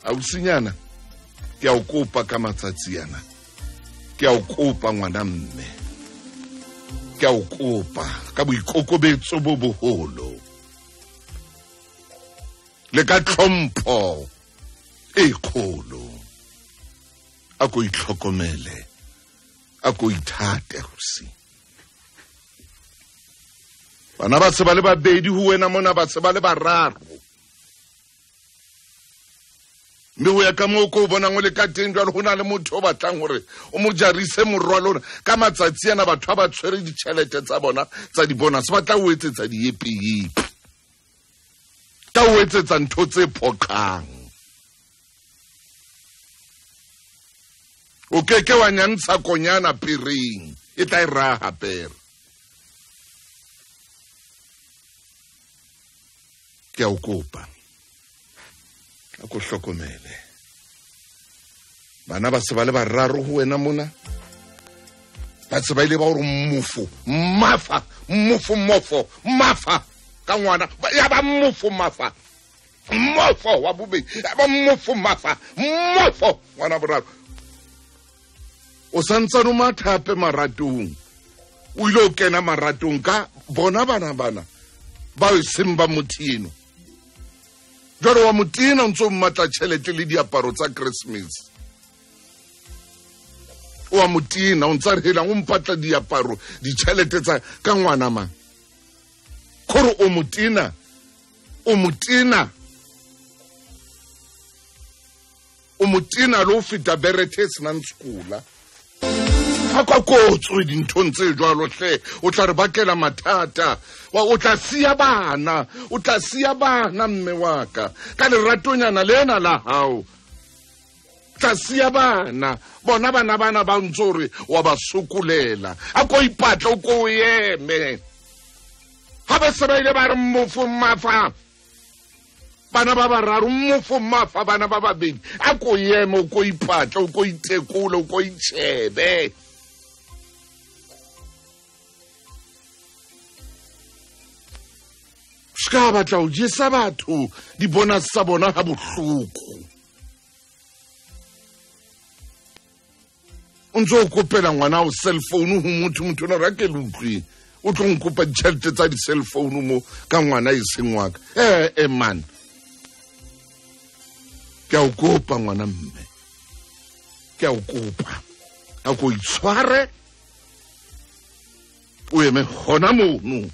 Ausinyana ke a o kopa ka matsatsi ana, ke a o kopa ngwana mme, ke a o kopa ka boikokobetso bo boholo le ka tlhompho e kgolo. A ko itlhokomele, a ko ithate ausi. Bana ba se ba le babedi ho wena mona, ba se ba le bararo, mme ho ya ka moo ko o bonang o le ka teng jwale, ho na le motho o batlang hore o mo jarise morwalo ona. Ka matsatsi ana batho ha ba tshwere ditjhelete tsa bona tsa di-bonus, ba tla o etsetsa diepeepe, tla o etsetsa ntho tse phoqang. O ke ke wa nyantsha konyana pereng, e tla e raha pere. Ke a o kopa, a ko hlokomele. Bana ba se ba le bararo ho wena mona, ba se ba ile ba hore mofo mafa, mofo mofo mafa ka ngwana, ya ba mofo mafa mofo wa bobedi, ya ba mofo mafa mofo ngwana boraro. O santsane o mathape maratong, o ile o kena maratong ka bona bana bana ba e seng ba motho eno. Jwale wa motena o ntse o mmatla tjhelete le diaparo tsa Christmas. O wa motena o ntsa re helang o mpatla diaparo ditjhelete tsa ka ngwana mang. Kgore o motena, o motena, o motena le ho feta berethe e senang sekola. Ha ka kotswe dinthong tse jwalo hle, o tla re bakela mathata. O tla siya bana, o tla siya bana mme wa ka ka leratonyana lena la hao. Tla siya bana, bona bana bana ba ntse hore wa ba sokolela. A ko ipatle, o ko eme. Ha ba se ba ile ba re mofo mafa, bana ba bararo mofo mafa, bana ba babedi. A ko eme, o ko ipatle, o ko itekole, o ko itjhebe. Ska batla ho jesa batho di-bonus tsa bona ha bohloko. O ntse o kopela ngwana o cell phone ho motho, motho ona re ke le utlwe o tlo nkopa ditjhelete tsa di-cell phone mo ka ngwana e seng wa ka. Man, ke a o kopa ngwana mme, ke a o kopa, a ko itshware, o eme hona mono.